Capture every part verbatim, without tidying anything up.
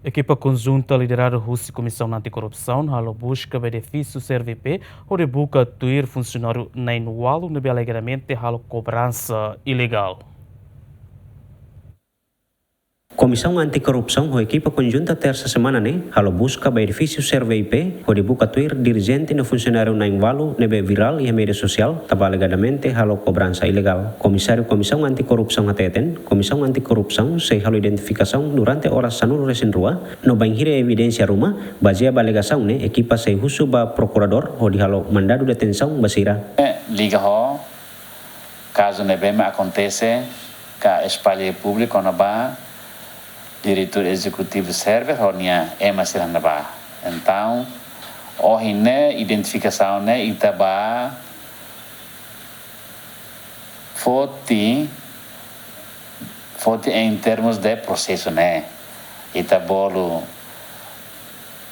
Ekipa konjunta lideradu husi Komisaun Anti-Korrupsaun halo buska ba edifísiu C R V P hodi buka tuir funsionáriu na'in-ualu ne'ebé alegadamente halo kobransa ilegál. Komisaun Anti-Korrupsaun ho ekipa konjunta tersa semana ne'e halo buska ba edifísiu C R V P hodi buka tuir dirijente no funsionáriu na'in-ualu ne'ebé virál iha média sosiál tanba alegadamente halo kobransa ilegál. Komisáriu Komisaun Anti-Korrupsaun hateten, Komisaun Anti-Korrupsaun sei halo identifikasaun durante oras sanulu-resin-rua, no bainhira evidénsia ruma, bazeia ba alegasaun ne'e, ekipa sei husu ba prokuradór hodi halo mandadu detensaun ba sira. Liga ho kazu ne'ebé mak akontese ka espalla públiku kona-ba diretór ezekutivu Server ho nia ema sira ne'ebá. Entaun, ohin ne'e identifikasaun ne'e ita ba foti, foti em termos de prosesu ne'e. Ita bolu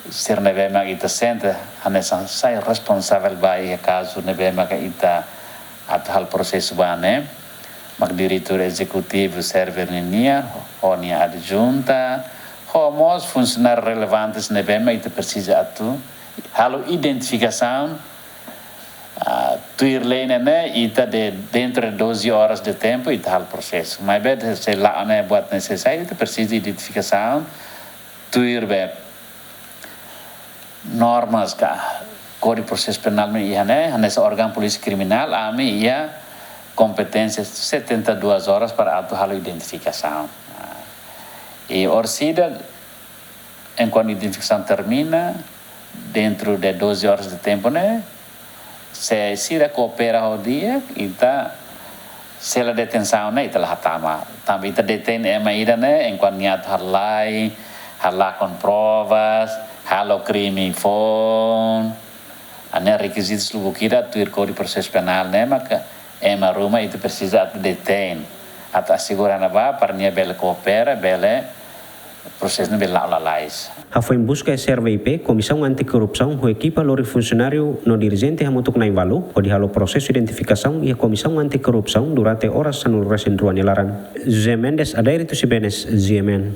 sira ne'ebé mak ita sente hanesan sai responsavel ba iha kazu ne'ebé mak ita atu halo prosesu ba ne'e, mak diretór ezekutivu Server ninian, ho nia adjunta, ho mós funsionáriu relevantes ne'ebé mak ita presiza atu halo identifikasaun, ah, tuir lei ne'e, ita de, dentro de doze horas de tempo, ita halo prosesu. Maibé se la'o ne'e buat nesesáriu, ita presiza identifikasaun, tuir be normas ka Kódigu Prosesu Penál mak iha ne'e, hanesan órgaun polísia kriminál, ami iha kompeténsia setenta e duas horas para atu halo identifikasaun. Ah, i orsida, enkuantu identifikasaun termina, dentro de doze horas de tempo ne'e, se sira koopera ho di'ak, ita sela detensaun ne'e, ita la hatama. Tanba ita detein ema ida ne'e, enkuantu nia atu halai, halakon provas, halo krime foun. Ne'e rekizitus lubuk ida tuir Kódigu Prosesu Penál ne'e, maka ema ruma ita presiza atu detein, atu asegura ne'ebá, para nia bele koopera, bele prosesu ne'e bele la'o lalais. Hafoin buska C R V P, Komisaun Anti-Korrupsaun ho ekipa lori funsionáriu no dirijente hamutuk na'in-ualu, hodi halo prosesu identifikasaun iha Komisaun Anti-Korrupsaun durante oras sanulu-resin-rua nia laran. José Mendes, Adair Tusibenes, G M N.